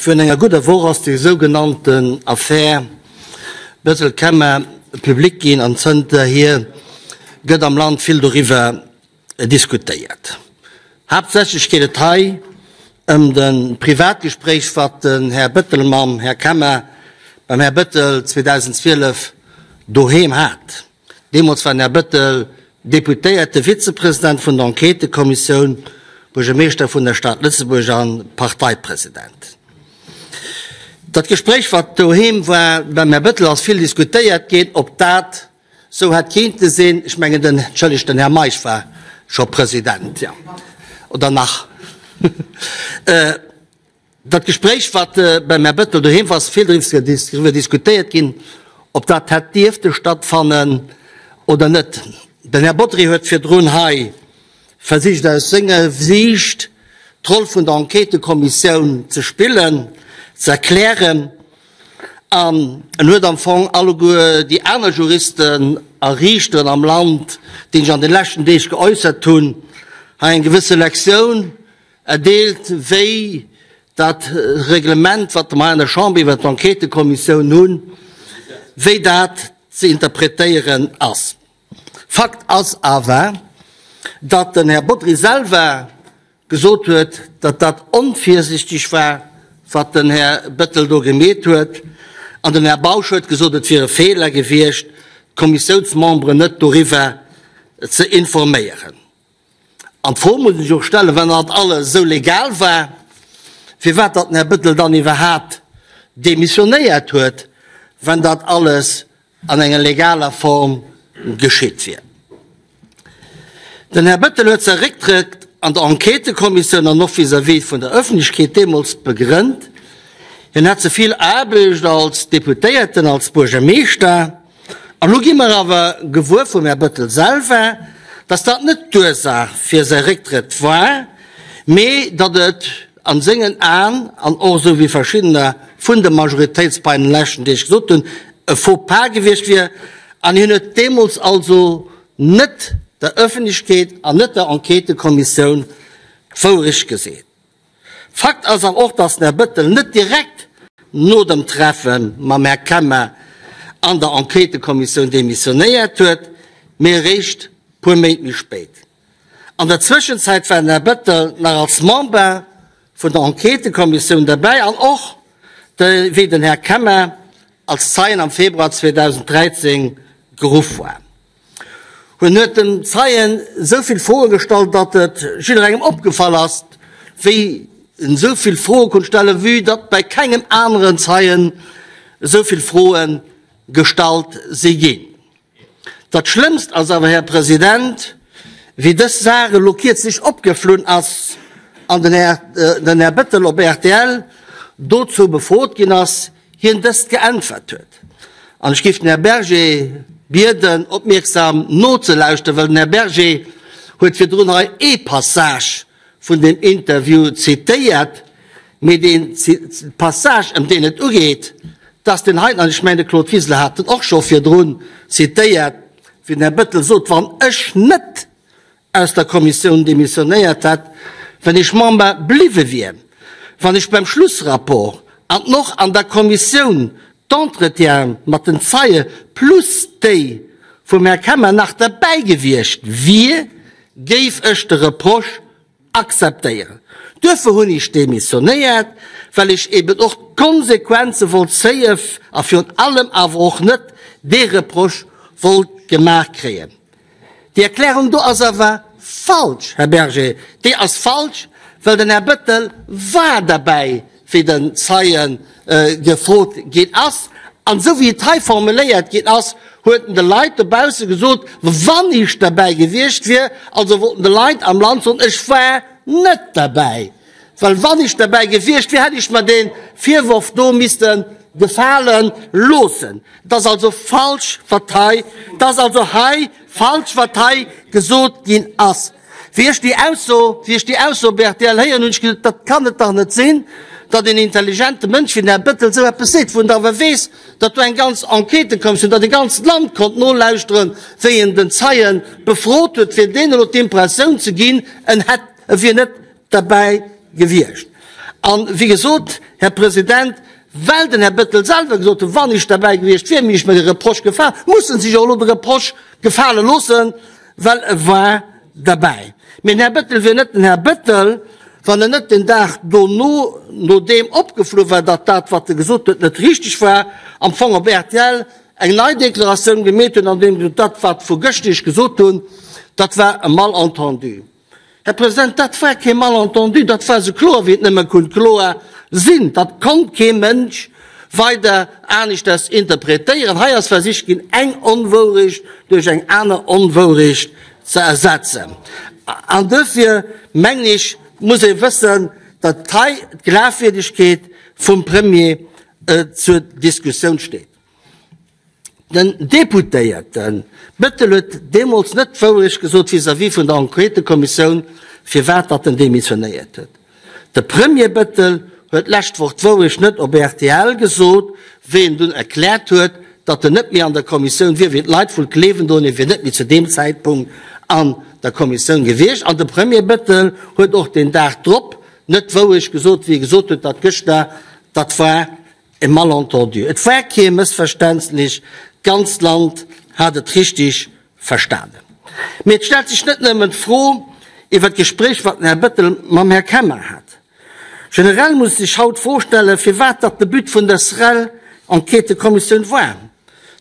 Virun enger gudder Woch ass déi sougenannten Affär Bettel-Kemmer public ginn an zënterhier gëtt am Land vill doriwwer diskutéiert. Haaptsächlech geet et hei ëm de Privatgespréich, wat den Här Bettel mam Här Kemmer beim Här Bettel 2012 doheem hat. Deemools war den Här Bettel Deputéierte, Vizepresident vun der Enquêtëkommissioun, Buergermeeschter vun der Stad Lëtzebuerg a Parteipresident. Dat Gespréich, wat doheem war beim Här Bettel, ass vill diskutéiert ginn, ob dat sou hätt kéinte sinn. Ech mengen, den, entschëllegt, den Här Meisch war scho President, jo, oder nach. Dat Gespréich, wat beim Här Bettel doheem war, ass vill driwwer diskutéiert ginn, ob dat hätt dierfte stattfannen oder net. Den Här Bodry huet virdrun hei versicht, aus senger Siicht d'Roll vun der Enquêtëkommissioun ze spillen, ze erklären, an en huet am Fong alleguer déi aner Juristen a Riichteren am Land, déi sech an de leschten Deeg geäussert hunn, hei eng gewësse Lektioun Erdeelt, wéi dat Reglement, wat mer hei an der Chamber iwwert d'Enquêtëkommissioun hunn, wéi dat ze interpretéieren ass. Fakt ass awer, datt den Här Bodry selwer gesot huet, datt dat onvirsichteg war, wat den Här Bettel do gemeet huet, an den Här Bausch huet gesot, et wier e Feeler gewiescht, d'Kommissiounsmemberen net doriwwer ze informéieren. An d'Fro muss een sech och stellen, wann dat alles esou legal war, firwat datt den Här Bettel dann iwwerhaapt demissionéiert huet, wann dat alles an enger legaler Form geschitt wier. Den Här Bettel huet säi Récktrëtt an der Enquêtëkommissioun an och vis-à-vis vun der Ëffentlechkeet deemools begrënnt, hien hätt ze vill Aarbecht als Deputéierten, als Buergermeeschter. An elo gi mer awer gewuer vum Här Bettel selwer, dass dat net d'Ursaach fir säi Récktrëtt war, mee datt et a sengen Aen, an och esou wéi verschiddener vun de Majoritéitsparteien an de leschten Deeg gesot hunn, e Faux pas gewiescht wier. An hien huet deemools also net der Ëffentlechkeet an net der Enquêtëkommissioun d'Wourecht gesot. Fakt ass awer och, dass den Här Bettel net direkt no dem Treffe mam Här Kemmer an der Enquêtëkommissioun demissionéiert huet, mee eréischt puer Méint méi spéit. An der Zwëschenzäit war den Här Bettel nach als Member vun der Enquêtëkommissioun derbäi an och, wéi den Här Kemmer, als Zeien am Februar 2013 geruff war. Hien huet dem Zeien esou vill Froe gestallt, datt et jidderengem opgefall ass, wéi en esou vill Froe konnt stellen, vue datt bei kengem aneren Zeien esou vill Froe gestallt si ginn. Dat Schlëmmst ass awer, Här President, wéi dës Saach elo kierzlech opgeflunn ass an den Här Bettel op rtl dozou befrot ginn ass, hien dëst geäntwert huet. An ech géif den Här Berger bieden, opmierksam nozelauschteren, well den Här Berger huet virdrun hei ee Passage vun deem Interview zitéiert, mee dee Passage, ëm deen et ugeet, dass deen heiten, an ech mengen, de Claude Wiseler hat en och scho virdrun zitéiert, wéi den Här Bettel sot, Wann ech net aus der Kommissioun demissionéiert hätt, wann ech Member bliwwe wier, wann ech beim Schlussrapport an och an der Kommissioun d'Entretiene mat den Zeie plus déi vum Här Kemmer nach derbäi gewiescht wier, géif ech de Reproche akzeptéieren. Duerfir hunn ech demissionéiert, well ech eben och d'Konsequenze wollt zéien a virun allem awer och net dee Reproche wollt gemaach kréien. Déi Erklärung do ass awer falsch, Här Berger. Déi ass falsch, well den Här Bettel war derbäi, wéi den Zeie gefrot ginn ass. An esou wéi et hei formuléiert ginn ass, huet en de Leit dobausse gesot, wann ech derbäi gewiescht wier, also wollt en de Leit am Land soen, ech war net derbäi. Well wann ech derbäi gewiescht wier, hätt ech mer dee Virworf do misste gefale loossen. Et ass also falsch, wat hei, et ass also hei falsch, wat hei gesot ginn ass. Wéi ech déi Ausso, wéi ech déi Ausso op rtl héieren hunn, hunn ech gesot, dat kann et dach net sinn, datt een intelligente Mënsch wéi den Här Bettel esou eppes seet, wou en dach awer weess, datt do eng ganz Enquêtekommissioun, datt e ganzt Land konnt nolauschteren, wéi en den Zeie befrot huet, fir deenen elo d'Impressioun ze ginn, en hätt, e wier net derbäi gewiescht. An, wéi gesot, Här President, well den Här Bettel selwer gesot huet, wann ech derbäi gewiescht wier, mir ech mir de Reproche gefal, muss en sech och elo de Reproche gefale loossen, well e war derbäi. Mee den Här Bettel wier net den Här Bettel, wann en net den Dag dono, nodeem opgeflu war, datt dat, wat e gesot huet, net richteg war, am Fong op rtl eng nei Deklaratioun gemeet huet, an deem gesot, dat, wat vu gëschter ech gesot hunn, dat war e Malentendu. Här President, dat war kee Malentendu, dat war esou kloer, wéi et nëmme konnt kloer sinn. Dat konnt kee Mënsch weider aneschters interpretéieren. Hei ass versicht ginn, eng Onwourecht duerch eng aner Onwourecht ze ersetzen. An duerfir, mengen ech, muss ee wëssen, datt hei d'Glafwierdegkeet vum Premier zur Diskussioun steet. Den Deputéierte Bettel huet deemools net d'Wourecht gesot vis-à-vis vun der Enquêtëkommissioun, firwat datt en demissionéiert huet. De Premier Bettel huet d'lescht Woch d'Wourecht net op rtl gesot, wéi en dunn erkläert huet, datt en net méi an der Kommissioun wier, wéi d'Leit vun gleewen doen, e wier net méi zu deem Zäitpunkt an der Kommissioun gewiescht. An de Premier Bettel huet och deen Dag drop net d'Wourecht gesot, wéi e gesot huet, datt gëschter dat war E Malentendu. Et war kee Mëssverständnis, d'ganzt Land hat et richteg verstanen. Mee et stellt sech net nëmmen d'Fro iwwer d'Gespréich, wat den Här Bettel mam Här Kemmer hat. Generell muss sech haut d'Fro stellen, firwat datt de But vun der SREL-Enquêtëkommissioun war.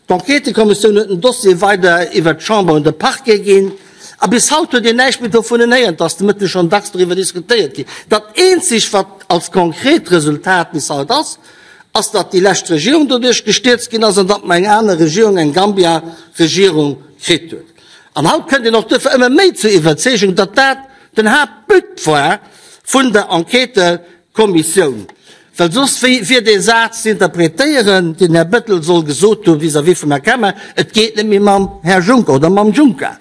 D'Enquêtëkommissioun huet den Dossier weider iwwer d'Chamber un de Parquet ginn. A bis haut huet een näischt méi dovun héieren. Et ass de Mëtteg schonn dacks doriwwer diskutéiert ginn. Dat eenzegt, wat als konkret Resultat bis haut ass, ass, datt déi lescht Regierung doduerch gestierzt ginn ass an datt mer eng aner Regierung, eng Gambia-Regierung kritt huet. An haut kënnt een och duerfir ëmmer méi zur Iwwerzeegung, datt dat den Haaptbut war vun der Enquêtëkommissioun. Well soss, wéi wier dee Saz ze interpretéieren, deen Här Bettel soll gesot hu vis-à-vis vum Här Kemmer, et geet net méi mam Här Juncker oder mam Juncker?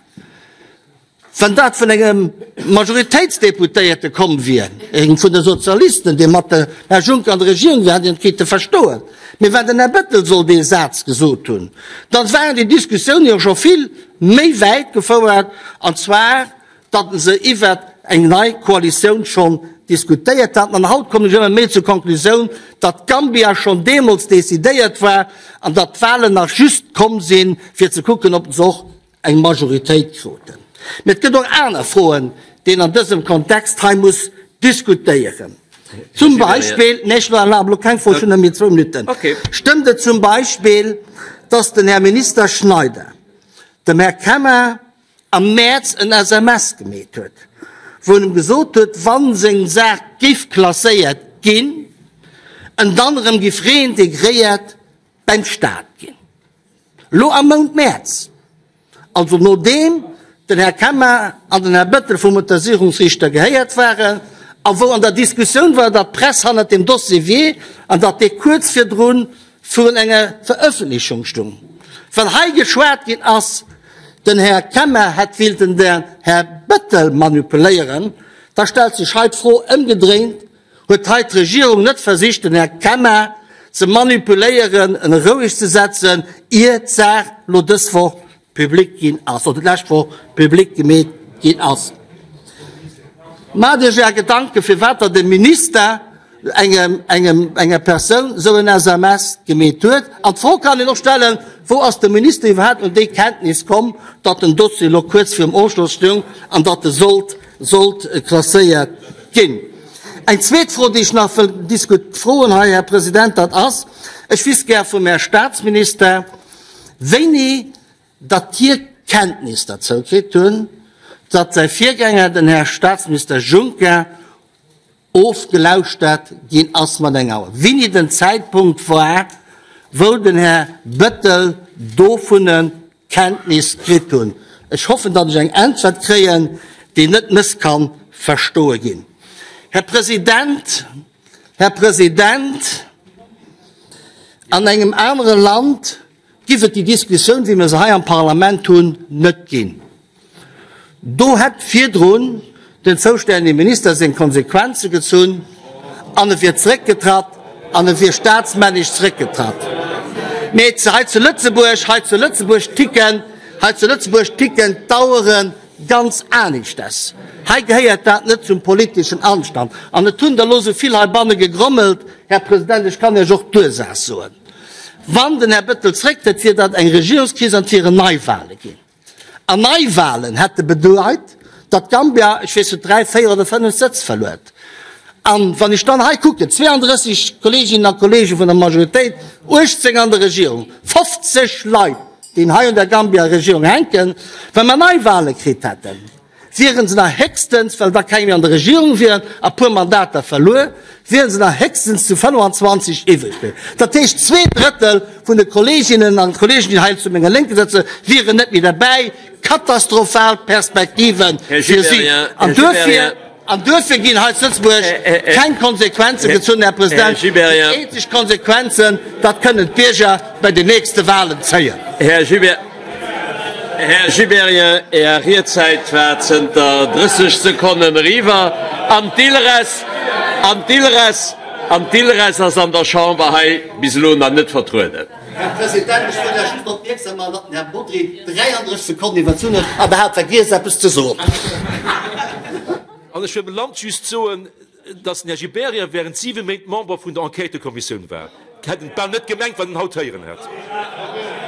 Wann dat vun engem Majoritéitsdeputéierte komm wier, engem vun de Sozialisten, dee mat dem Här Juncker an der Regierung wier, hätt een et kéinte verstoen. Mee wann den Här Bettel soll dee Saz gesot hunn, da waren déi Diskussiounen jo scho vill méi wäit gefouert, an zwar datt se iwwert eng nei Koalitioun schonn diskutéiert haten. An haut kommen ech ëmmer méi zur Konklusioun, datt Gambia schonn deemools decidéiert war an datt d'Wahlen nach just komm sinn, fir ze kucken, ob se och eng Majoritéit kruten. Mee et gëtt och aner Froen, déi een an dësem Kontext hei muss diskutéieren. Zum Beispill, nee, ech erlabe elo keng Fro, ech hunn nëmme zwou Minutten. Stëmmt et zum Beispill, datt den Här Minister Schneider dem Här Kemmer am Mäerz en SMS gemeet huet, wou en em gesot huet, wann seng Saach giff klasséiert ginn, en dann erëm giff reintegréiert beim Staat ginn. Lo am Mount Mäerz, also nodeem den Här Kemmer an den Här Bettel vum Untersuchungsriichter gehéiert waren a wou an der Diskussioun war, datt d'Press hannert deem Dossier wier an datt dee kuerz virdrun virun enger Verëffentlechung stung. Well hei geschwat ginn ass, den Här Kemmer hätt willten den Här Bettel manipuléieren, da stellt sech hei d'Fro ëmgedréint, Huet hei d'Regierung net versicht, den Här Kemmer ze manipuléieren, en roueg ze setzen, ier d'Saach lo dës Woch public ginn ass, oder d'lescht Woch public gemeet ginn ass? Maacht Iech Är Gedanken, firwat datt e Minister engem, engem, enger Persoun esou en SMS gemeet huet. An d'Fro kann een och stellen, Wou ass de Minister iwwerhaapt un déi Kenntnis komm, datt den Dossier elo kuerz virum Ofschloss stoung an datt e sollt, sollt klasséiert ginn? Eng zweet Fro, déi ech nach wëll diskut, froen hei, Här President, dat ass, Ech wüsst gär vum Här Statsminister, wéini datt hie Kenntnis derzou kritt hunn, datt säi Virgänger, den Här Statsminister Juncker, ofgelauschtert ginn ass mat enger Auer, wéini den Zäitpunkt war, wou den Här Bettel dovunner Kenntnis kritt hunn. Ech hoffen, datt ech eng Äntwert kréien, déi net mëss ka verstoe ginn. Här President, Här President, an engem anere Land giff et déi Diskussioun, wéi mir se hei am Parlament hunn, net ginn. Do hätt virdrun den zoustännege Minister seng Konsequenze gezunn an e wier zeréckgetratt an e wier staatsmännesch zeréckgetratt. Mee hei zu Lëtzebuerg, hei zu Lëtzebuerg ticken, hei zu Lëtzebuerg ticken d'Auere. ganz aneschters. Hei gehéiert dat net zum politeschen Anstand. An et hunn der elo esou vill heibanne gegrommelt, Här President, ech kann Iech och d'Ursaach soen. Wann den Här Bettel zrécktrëtt, wier dat eng Regierungskris an et wieren Neiwale ginn. An Neiwalen hätte bedeit, datt Gambia, ech weess net, dräi, véier oder fënnef Sëtz verluer. An wann ech dann hei kucken, 32 Kolleeginnen a Kolleege vun der Majoritéit, 18 an der Regierung, 50 Leit, déi hei un der Gambia-Regierung hänken, wa mer Neiwale kritt hätten, wieren se nach héchstens, well da keng méi an der Regierung wieren a puer Mandater verluer, wieren se nach héchstens zu 25 iwwreg bliwwen. Dat heescht, zweeDrëttel vun de Kolleeginnen an Kolleegen, déi hei zu menger Lénken sëtzen, wieren net méi derbäi. Katastrophal Perspektive fir si. An duerfir. An duerfir ginn hei zu Lëtzebuerg keng Konsequenze gezunn, Här President. Déi eenzeg Konsequenzen, dat kënnen d'Bierger bei den nächste Wahlen zéien. Här Gibéryen, Är Riedzäit war zënter 30 Sekonnen eriwwer an d'ILRES, an d'ILRES, an d'ILRES ass an der Chamber hei bis elo nach net vertrueden. Här President, ech wëll lech just drop opmierksam maachen, datt den Här Bodry 33 Sekonnen iwwerzunn huet an der hat vergiess eppes ze soen. An ech wëll dem Land just soen, datt den Här Gibéryen während siwe Méint Member vun der Enquêtëkommissioun war. Hätt en et bal net gemengt, wat en haut héieren hätt.